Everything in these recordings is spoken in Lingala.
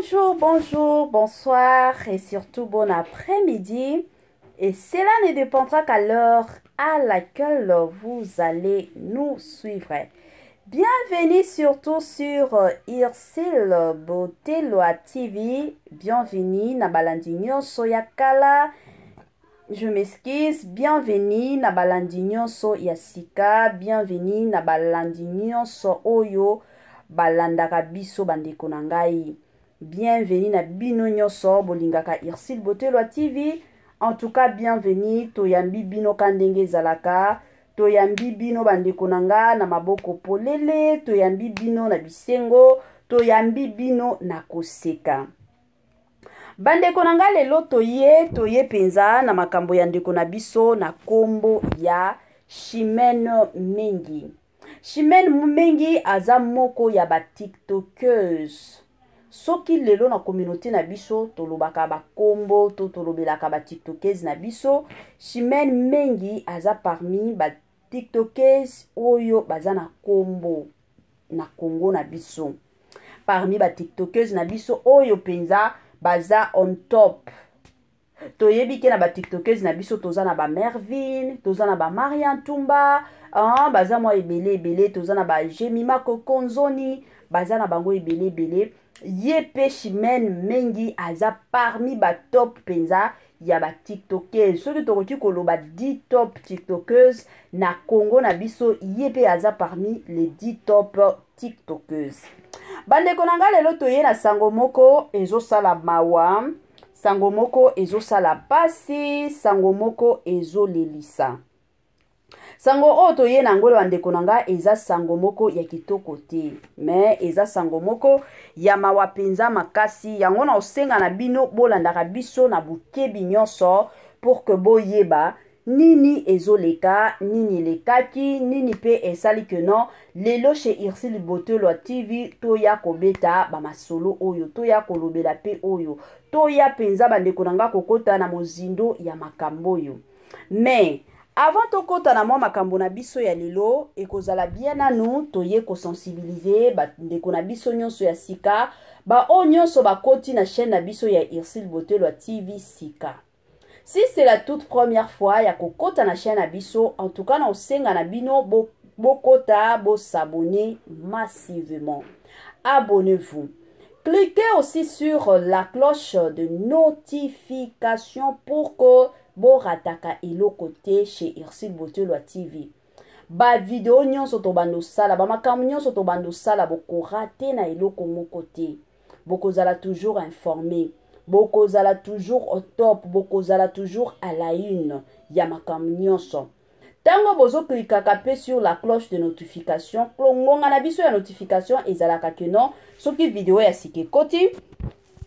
Bonjour, bonjour, bonsoir et surtout bon après-midi. Et cela ne dépendra qu'à l'heure à laquelle vous allez nous suivre. Bienvenue surtout sur Irsil Botelwa TV. Bienvenue na balandi nyonso ya kala. Je m'excuse. Bienvenue na balandi nyonso ya sika. Bienvenue na balandi nyonso oyo balandaka biso bandeko na ngai. Bienvenue na bino nyonso bolingaka Irsil Botelwa TV. En tout cas, bienvenue. Toyambi bino ka ndenge ezalaka. Toyambi bino bandeko na nga na maboko polele, toyambi bino na bisengo, toyambi bino na koseka. Bandeko na nga lelo toye toye mpenza na makambo ya ndeko na biso na kombo ya Chimène Mengi. Chimène Mengi aza moko ya ba tiktokeuse. Soki lelo na communauté na biso tolobaka bakombo to tolobelaka ba tiktokeuse na biso, Chimène Mengi aza parmi ba tiktokeuse oyo baza na kombo na Congo na biso. Parmi ba tiktokeuse na biso oyo penza baza on top. Toyebi ke na ba tiktokeuse na biso toza na ba Mervine, toza na ba Marian Tumba, ah, baza mwa ebele ebele, toza na ba Jemima Kokonzoni, baza na bango ebele ebele. Ye pe Chimène Mengi aza parmi ba top penza ya ba tiktokeuse. Soki tokoki koloba 10 top tiktokeuse na Congo na biso, ye pe aza parmi les 10 top tiktokeuse. Bandeko na nga lelo toye na sango moko ezosala mawa. Sango moko ezosala pasi, sango moko ezolelisa. Sango oyo toye na yango bandeko na nga eza sango moko ya kitoko te, mais eza sango moko ya mawa mpenza makasi. Yango na osenga na bino bolandaka biso na bokebi nyonso pour que boyeba nini ezoleka, nini elekaki, nini pe esali que non lelo chez Ursule Botelwa TV toya kobeta ba masolo oyo, toya kolobela pe oyo, toya penza bandeko na nga kokota na mozindo ya makambo oyo. Mais avant tokota na mwa makambo na biso ya lelo, ekozala bien nanu toye kosensibiliser bandeko na biso nyonso ya sika, ba oyo nyonso bakoti na chaîne na biso ya Ursule Botelwa TV sika. Si c'est la toute première fois ya kokota na chaîne na biso, en tout cas na osenga na bino bokota, bo s'abonner massivement. Abonnez-vous. Cliquez aussi sur la cloche de notification pour que borataka eloko te chez Ursule Botelwa TV. Ba vidéo nyonso tobanda osala, ba makambo nyonso tobanda osala, bokorate na eloko moko te. Bokozala toujours informé, bokozala toujours au top, bokozala toujours à la une ya makambo nyonso. Tango bozoklikaka pe sur la cloche de notification, ngonga na biso ya notification ezalaka que non, soki video ya sika ekoti,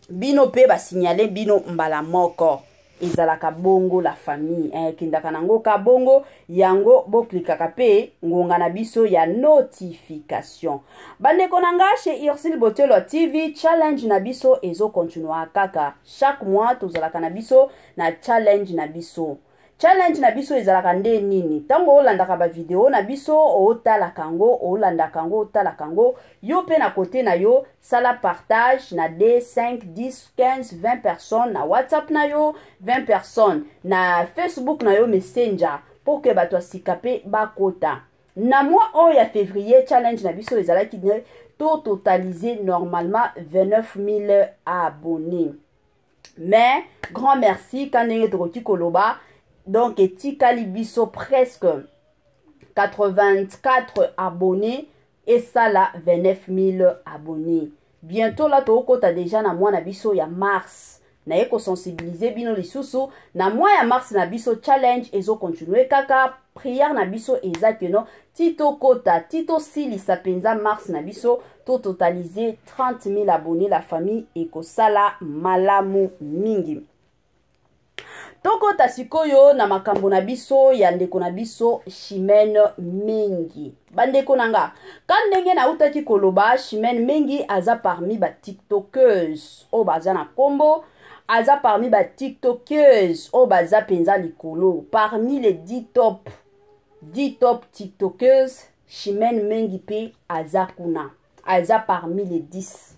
bino pe ba signaler bino mbala moko. Ezalaka bongo la famille, kendaka nango ka bongo, yango boklikaka pe ngonga na biso ya notification. Bandeko na nga chez Ursule Botelwa TV, challenge na biso ezo continuer kaka. Chaque mois tozalaka na biso na challenge na biso. Challenge na biso ezalaka nde nini? Tango olandaka ba video na biso, otalaka yango, olandaka yango, otalaka yango, yo pe na côté na yo, sala partage na 2, 5, 10, 15, 20 personnes na WhatsApp na yo, 20 personnes na Facebook na yo Messenger, pour que bato ya sika pe bakota. Na mois oyo ya février, challenge na biso ezalaki ne to totaliser normalement 29 000 abonnés. Mais grand merci ka ndenge tokoki koloba, donc etikali biso presque 84 abonnés esala 29 000 abonnés. Bientôt là tokota déjà na mois na biso ya mars. Naye kosensibiliser bino lisusu na mois ya mars na biso challenge ezo continuer kaka. Prière na biso eza que non, ti tokota, ti tosilisa penza mars na biso, to totaliser 30 000 abonnés, la famille ekosala malamu mingi. Tokota sikoyo na makambo na biso ya ndeko na biso Chimène Mengi. Bandeko na nga, ka ndenge nautaki koloba, Chimène Mengi aza parmi ba tiktokeuse oyo baza na kombo, aza parmi ba tiktokeuse oyo baza penza likolo, parmi les 10 top, 10 top tiktokeuse, Chimène Mengi pe aza kuna, aza parmi les 10.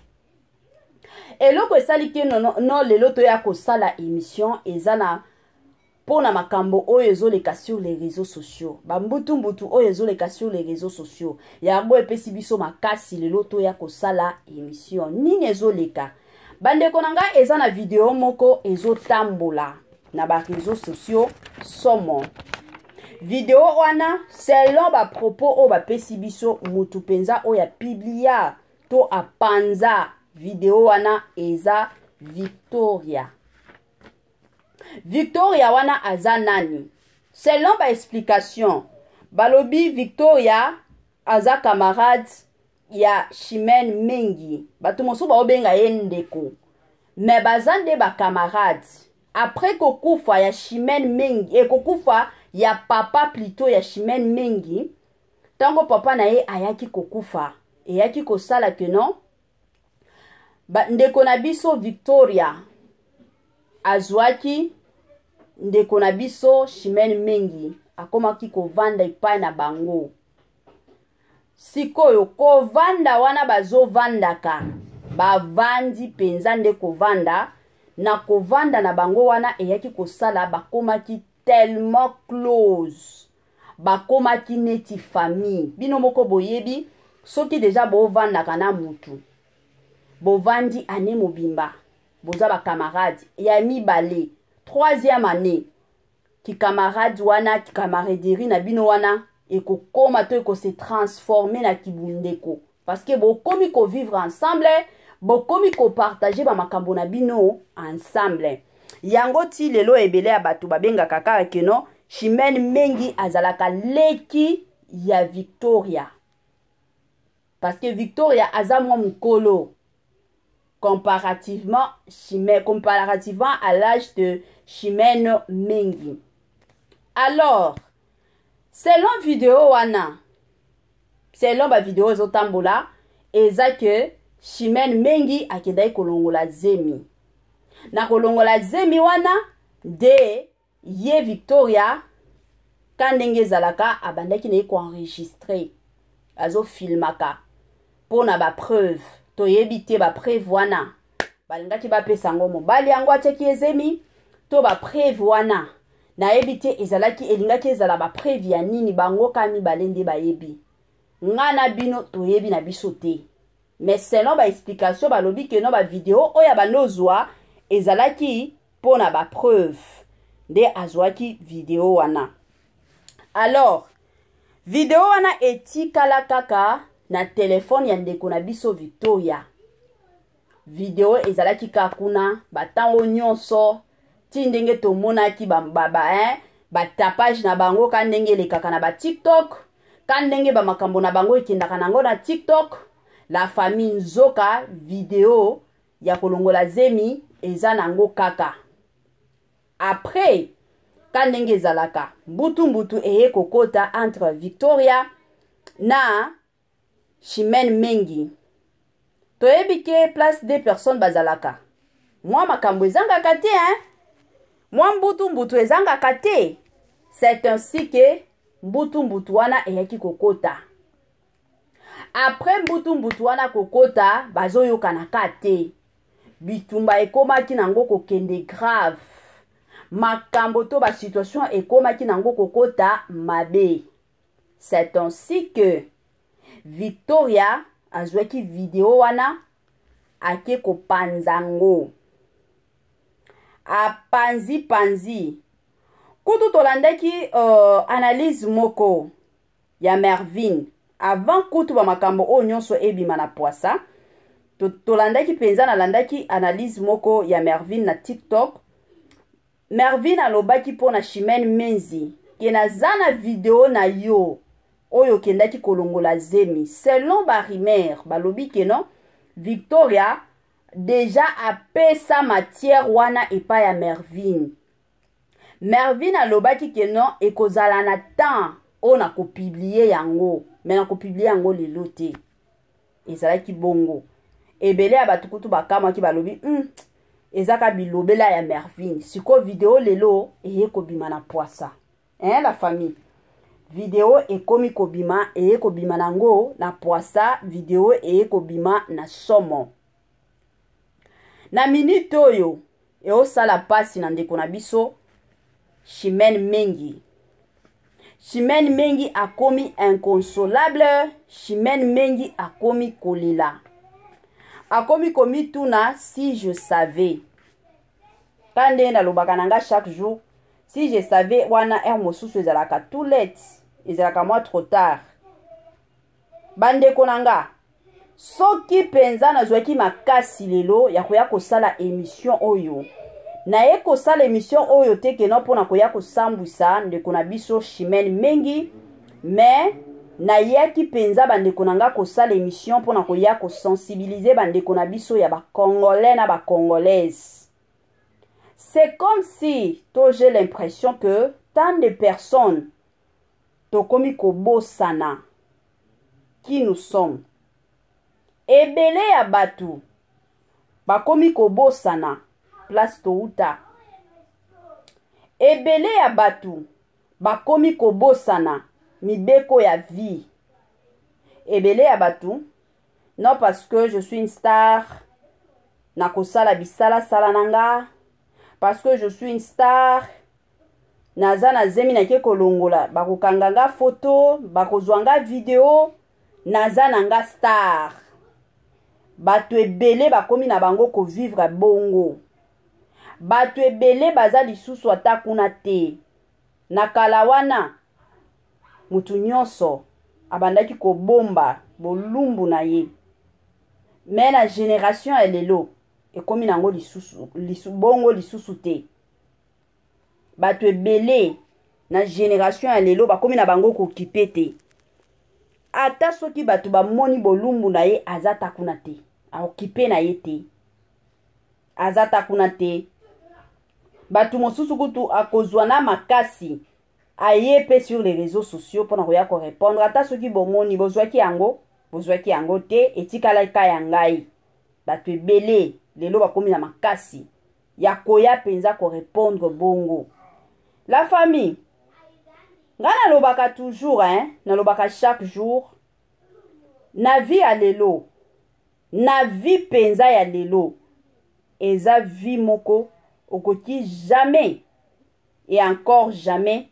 Eloko esali ke no, no lelo toya kosala émission eza na mpo na makambo oyo ezoleka sur les réseaux sociaux, bambutu-mbutu oyo ezoleka sur les réseaux sociaux. Yango epesi biso makasi lelo toya kosala émission. Nini ezoleka, bandeko na ngai? Eza na video moko ezotambola na baréseaux sociaux, somo. Video wana, selon bapropos oyo bapesi biso, mutu mpenza oyo apublia to apanza video wana eza Victoria. Victoria wana aza nani? Selon baexplication, balobi Victoria aza camarade ya Chimene Mengi. Bato mosusu baobenga ye ndeko, me baza nde bacamarade. Après kokufa ya Chimene Mengi, ekokufa ya papa plutôt ya Chimene Mengi, ntango papa na ye ayaki kokufa, eyaki kosala ke non, ndeko na biso Victoria azwaki ndeko na biso Chimene Mengi, akomaki kovanda epai na bango. Sikoyo kovanda wana bazovandaka, bavandi mpenza nde kovanda na kovanda na bango wana, eyaki kosala bakomaki tellement close, bakomaki neti famille. Bino moko boyebi, soki deja bovandaka na mutu, bovandi année mobimba, boza bacamarade ya mibale, troisième année, kikamarade wana, kicamaraderie na bino wana ekokoma to ekose transformer na kibundeko, parce que bokomi kovivre ensemble, bokomi kopartage bamakambo na bino ensemble. Yango ti lelo ebele ya bato babengaka kaka ke non, Chimene Mengi azalaka leki ya Victoria, parce que Victoria aza mwa mokolo comparativement Chimène, comparativement à l'âge de Chimène Mengi. Alors, selon vidéo wana, selon ba vidéo ezotambola, eza ke Chimène Mengi akendaki kolongola zemi. Na kolongola zemi wana nde ye Victoria, ka ndenge ezalaka, abandaki na ye koenregistre, azofilmaka mpo na bapreuve. Toyebi te bapreuve wana balingaki bapesa yango mobali yango atiaki ezemi to bapreuve wana, nayebi te ezalaki elingaki ezala bapreuve ya nini. Bango ka mibale nde bayebi, nga na bino toyebi na biso te. Mais selon baexplication, balobi ke no, bavideo oyo abandi ozwa ezalaki mpo na bapreuve, nde azwaki video wana. Alors video wana etikala kaka na telefone ya ndeko na biso Victoria. Video ezalaki kaka kuna batango nyonso, ti ndenge tomonaki ba, batapage na bango, ka ndenge elekaka na batiktok, ka ndenge bamakambo na bango ekendaka nango na TikTok, la famille. Nzoka video ya kolongola zemi eza nango kaka. Après, ka ndenge ezalaka, mbutu-mbutu eye kokota entre Victoria na Chimene Mengi. Toyebi ke place de personnes bazalaka, mwa makambo ezangaka te, hein? Mwa mbutu-mbutu ezangaka te. C'est ainsi ke mbutu-mbutu wana eyaki kokota. Après mbutu-mbutu wana kokota, bazoyokana ka te, bitumba ekomaki nango kokende grave, makambo to basituation ekomaki nango kokota mabe. C'est ainsi que Victoria azwaki video wana, ake kopanza ngo, apanzi-panzi. Kutu tolandaki analyse moko ya Mervine avant kutu bamakambo oyo nyonso ebima na pwasa. Tolandaki mpenza, nalandaki analyse moko ya Mervine na TikTok. Mervine alobaki mpo na Chimene Menzi ke naza na video na yo oyo okendaki kolongola zemi. Selon barumeur, balobi ke non, Victoria deja apesa matière wana epai ya Mervine. Mervine alobaki ke non, ekozala na temps oyo nakopublier yango, me nakopublier yango lelo te. Ezalaki bongo, ebele ya bato kutu bakamwaki, balobi ezaka bilobela ya Mervine. Sikoyo video lelo eye kobima na pwasa, hein, la famille? Video ekomi kobima, eye kobima nango na pwasa, video eye kobima na somo. Na minute oyo eosala pasi na ndeko na biso Chimène Mengi. Chimène Mengi akomi inconsolable, Chimène Mengi akomi kolela. Akomi komituna si je savais. Ka ndenge nalobaka na nga chaque jour, si je savais wana heure mosusu ezalaka too late, ezalaka mwa trop tard. Bandeko na nga, soki mpenza nazwaki makasi lelo ya koya kosala emission oyo, naye kosala emission oyo te keno mpo na koya kosambwisa ndeko na biso Chimène Mengi, mais nayaki mpenza bandeko na nga kosala emission mpo na koya kosensibilize bandeko na biso ya ba Congolais na ba Congolaises. C'est comme si to j'ai l'impression que tant de personnes tokomi kobosana qui nous sommes. Ebele ya bato bakomi kobosana place touta. Ebele ya bato bakomi kobosana mibeko ya vie. Ebele ya bato, non parce que je suis une star, nakosala bisalasala na nga, parce que je suis une star, naza na zemi nake kolongola, bakokanga nga photo, bakozwa nga video, naza na nga star. Bato ebele bakomi na bango kovivre bongo. Bato ebele baza lisusu ata kuna te. Na kala wana, mutu nyonso abandaki kobomba bolumbu na ye. Mais na generation ya lelo, ekomi nango lisusu, lisu, bongo lisusu te. Bato ebele na generation ya lelo bakomi na bango kokipe te. Ata soki bato bamoni bolumbu na ye, aza ta kuna te, aokipe na ye te, aza ta kuna te. Bato mosusu kutu akozwa na makasi aye pe sur les réseaux sociaux mpona koya korépondre. Ata soki bomoni bozwaki yango, bozwaki yango te, etikalaka ya ngai. Bato ebele lelo bakomi na makasi ya koya mpenza korépondre bongo. La famille, nga nalobaka toujours, hein, nalobaka chaque jour, na vie ya lelo, na vie mpenza ya lelo, eza vie moko okoki jamais et encore jamais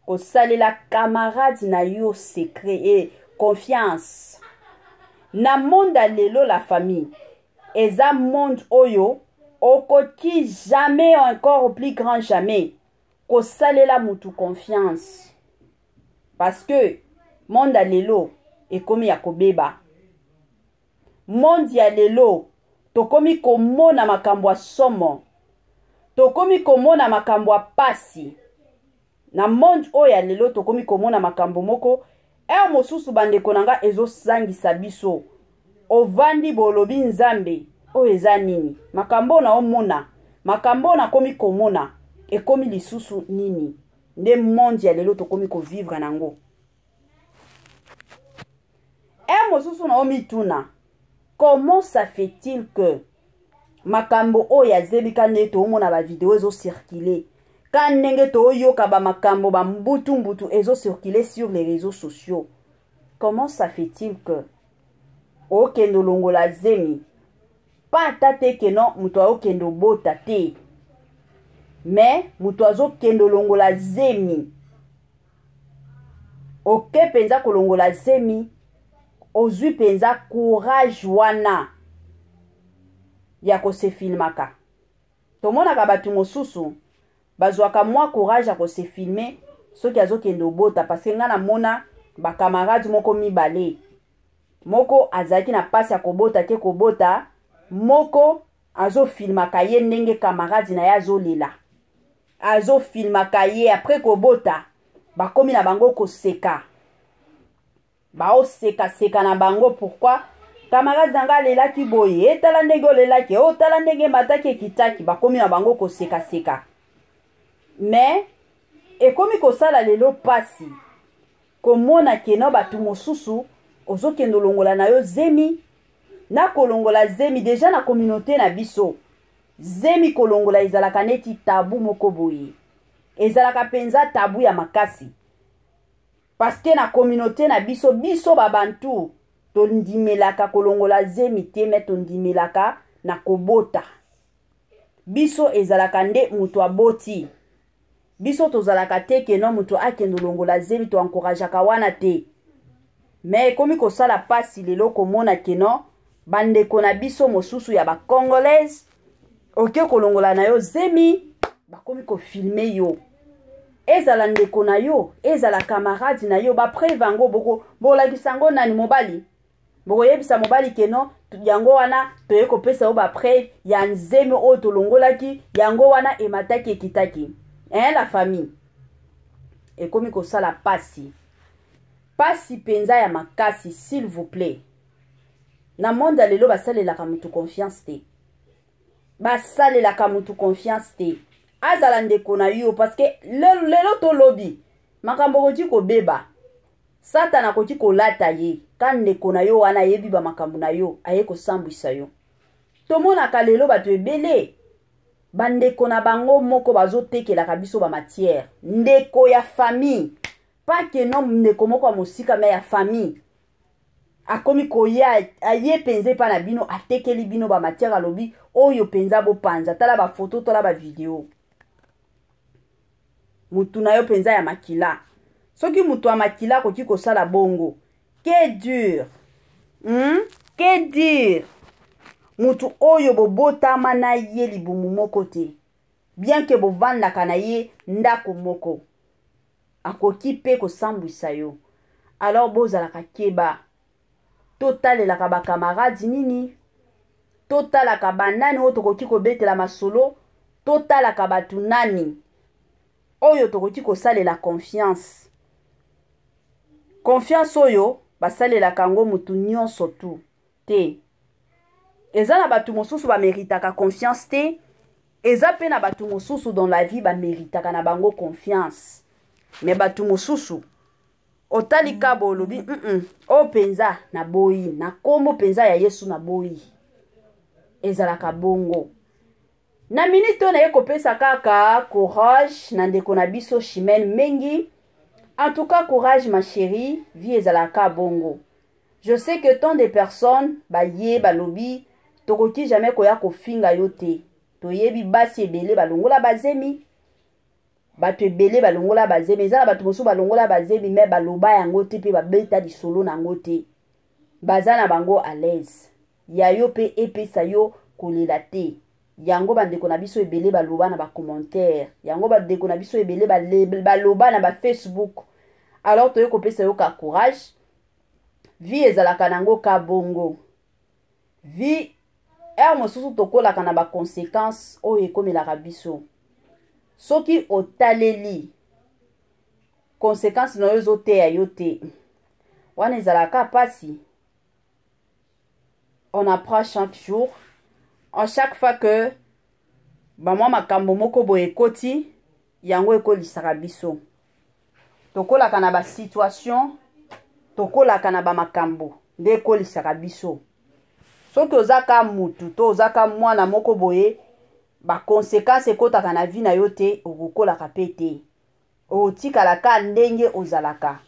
kosalela camarade na yo secret et confiance. Na monde ya lelo, la famille, eza monde oyo okoki jamais, encore plus grand jamais, kosalela mutu confiance, parce que monde ya lelo ekomi ya kobeba. Monde ya lelo tokomi komona makambo ya somo, tokomi komona makambo ya pasi. Na monde oyo ya lelo tokomi komona makambo moko heure mosusu bandeko na nga ezosangisa biso. Ovandi bolobi Nzambe, oyo eza nini? Makambo oyo naomona, makambo oyo nakomi komona ekomi lisusu nini? Nde monde ya lelo tokomi kovivre nango. Heure mosusu naomituna, comment ça fait-il que makambo oyo azebika nde toomona ba video ezocircule, ka ndenge tooyoka ba makambo ba mbutu-mbutu ezocircule sur les réseaux sociaux, comment ça fait-il que okende olongola zemi pa ata te ke non moto aokende obota te, mais moto azokende olongola zemi, oke mpenza kolongola zemi, ozwi mpenza courage wana ya kosefilmaka. Tomonaka bato mosusu bazwaka mwa courage ya kosefilme soki azokende obota, parce que nga namona bakamarade moko mibale, moko azalaki na pasi ya kobota te kobota, moko azofilmaka ye ndenge camarade na ye azolela, azofilmaka ye après kobota, bakomi na bango koseka, baosekaseka na bango. Pourquoi camarade na nga alelaki boye? Etala ndenge olelaki, otala ndenge emataki ekitaki, bakomi na bango kosekaseka. Mais ekomi kosala lelo pasi komona keno bato mosusu ozokende olongola na yo zemi. Na kolongola zemi deja na communauté na biso, zemi kolongola ezalaka neti tabu moko boye, ezalaka mpenza tabu ya makasi, parce que na communauté na biso, biso babantu tondimelaka kolongola zemi te, me tondimelaka na kobota. Biso ezalaka nde moto aboti. Biso tozalaka te que non moto akende olongola zemi, to encourageaka wana te. Mais ekomi kosala pasi lelo komona que non bandeko na biso mosusu ya ba congolaise oke kolongola na yo zemi, bakomi kofilme yo. Ezala ndeko na yo, ezala camarade na yo, ba preuve yango boko bolakisa yango nani? Mobali? Bokoyebisa mobali que non, yango wana toye kopesa yo ba preuve ya nzemi oyo tolongolaki, yango wana emataki ekitaki. Hein, la famille, ekomi kosala pasi, pasi mpenza ya makasi. S'il vous plaît, na monde ya lelo basalelaka mutu confiance te, basalelaka mutu confiance te, azala ndeko na yo, parce que lelo, lelo tolobi makambo ekoki kobeba. Satana akoki kolata ye ka ndeko na yo wana, ayebi bamakambo na yo, aye kosambwisa yo. Tomonaka lelo bato ebele, bandeko na bango moko bazotekelaka biso bamatière. Ndeko ya famille, pas que non ndeko moko ya mosika, mais ya famille, akomi koya, aye mpenza epa na bino, atekeli bino bamatière, alobi oyo mpenza bopanza, tala bafoto, tala bavideo. Mutu na yo mpenza ya makila, soki mutu ya makila akoki kosala bongo, que dur, Que dire mutu oyo bobotama na ye libumu moko te, bien que bovandaka na ye ndako moko, akoki mpe kosambwisa yo. Alors bozalaka keba, totalelaka bakamaradi nini, totalaka banani oyo tokoki kobetela masolo, totalaka bato nani oyo tokoki kosalela confiance. Confiance oyo basalelaka yango mutu nyonso tu te. Eza na bato mosusu bameritaka confiance te, eza mpe na bato mosusu dans la vie bameritaka na bango confiance, mais bato mosusu otali kabo, olobi oyo mpenza naboyi, na nkombo mpenza ya Yesu naboyi. Ezalaka bongo. Na minute oyo naye kopesa kaka courage na ndeko na biso Chimene Mengi. En tout cas, courage ma chérie, vie ezalaka bongo. Je sais que tant de personnes baye balobi tokoki jamais koya kofinga yo te. Toyebi basi ebele balongola bazemi, bato ebele balongola bazemi, eza na bato mosusu balongola bazemi mais baloba yango te mpe babeta lisolo na yango te, baza na bango à l'aise. Ya yo mpe epesa yo kolela te. Yango bandeko na biso ebele baloba na bacommentaire, yango bandeko na biso ebele baloba na bafacebook. Alors toye kopesa yo ka courage. Vie ezalaka nango ka bongo. Vie heure mosusu tokolaka na baconséquence oyo ekomelaka biso. Soki otaleli conséquence na yo ezoteya yo te, wana ezalaka mpasi. On apprend chaque jour, en chaque fois que bamwa makambo moko boye ekoti, yango ekolisaka biso. Tokolaka na basituation, tokolaka na bamakambo nde ekolisaka biso. Soki oza ka mutu to oza ka mwana moko boye, baconséquence ekotaka na vie na yo te, okokolaka mpe te, otikala ka ndenge ozalaka.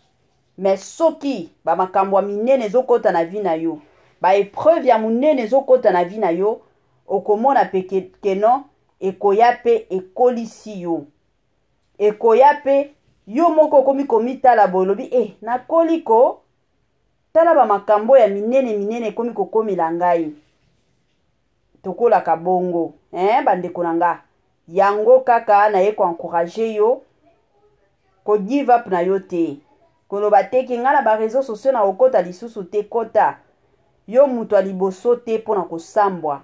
Mais soki bamakambo ya minene ezokɔta na vie na yo, baépreuve ya monene ezokɔta na vie na yo, okomona mpe que non, ekoya mpe ekolisi yo, ekoya mpe yo moko okomi komitala boye, olobi e nakoli ko tala bamakambo ya minene minene ekomi kokomela ngai. Tokolaka bongo, eh, bandeko na nga. Yango kaka naye koencourager yo, kogive up na yo te, koloba te que ngai na baréseau sociaux na kokota lisusu te. Kota yo, moto ya liboso te mpo na kosambwa,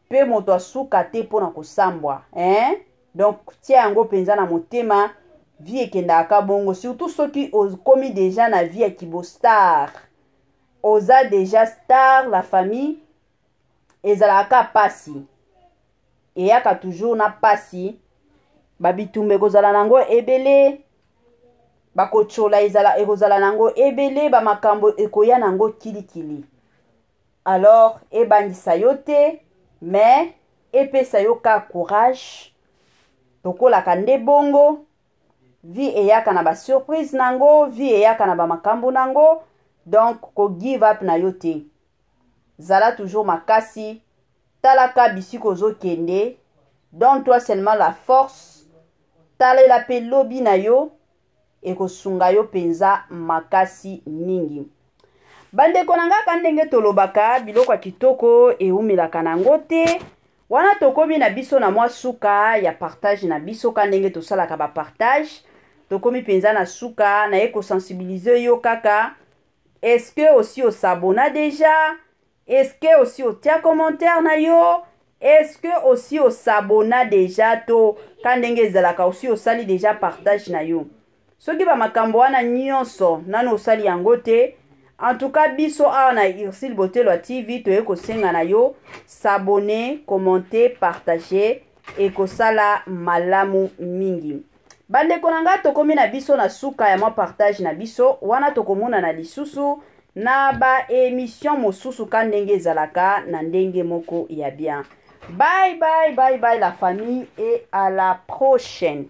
mpe moto asuka te mpo na kosambwa, eh? Donc tia yango mpenza na motema. Vie ekendaka bongo, surtout soki okomi déjà na vie ya kibostar, oza déjà star, la famille. Ezalaka pasi, eyaka toujours na pasi, babitumba ekozala nango ebele, bakotiola ezala ekozala nango ebele, bamakambo ekoya nango kilikili. Alors ebangisa yo te, mais epesa yo ka courage. Tokolaka nde bongo. Vie eyaka na basurprise nango, vie eyaka na bamakambo nango. Donc kogive up na yo te, zala toujours makasi, talaka bisika ozokende. Donne toi seulement la force. Talela mpe lobi na yo ekosunga yo mpenza makasi mingi. Bandeko na nga, ka ndenge tolobaka, biloko ya kitoko eumelaka na yango te. Wana tokomi na biso na mwa suka ya partage na biso, ka ndenge tosalaka bapartage, tokomi mpenza na suka. Naye kosensibiliser yo kaka: est-ce que aussi os'abonna déjà? Est-ce que aussi otia commentaire na yo? Est-ce que aussi os'abonna déjà? To ka ndenge ezalaka, aussi osali déjà partage na yo? Soki bamakambo wana nyonso nano osali yango te, en tout cas biso awa na Ursule Botelwa TV toye kosenga na yo: s'abonner, commenter, partager, ekosala malamu mingi. Bandeko na ngai, tokomi na biso na suka ya mwa partage na biso wana. Tokomonana lisusu na baémission mosusu, ka ndenge ezalaka, na ndenge moko ya bien. Bye bye, bye bye la famille, et à la prochaine.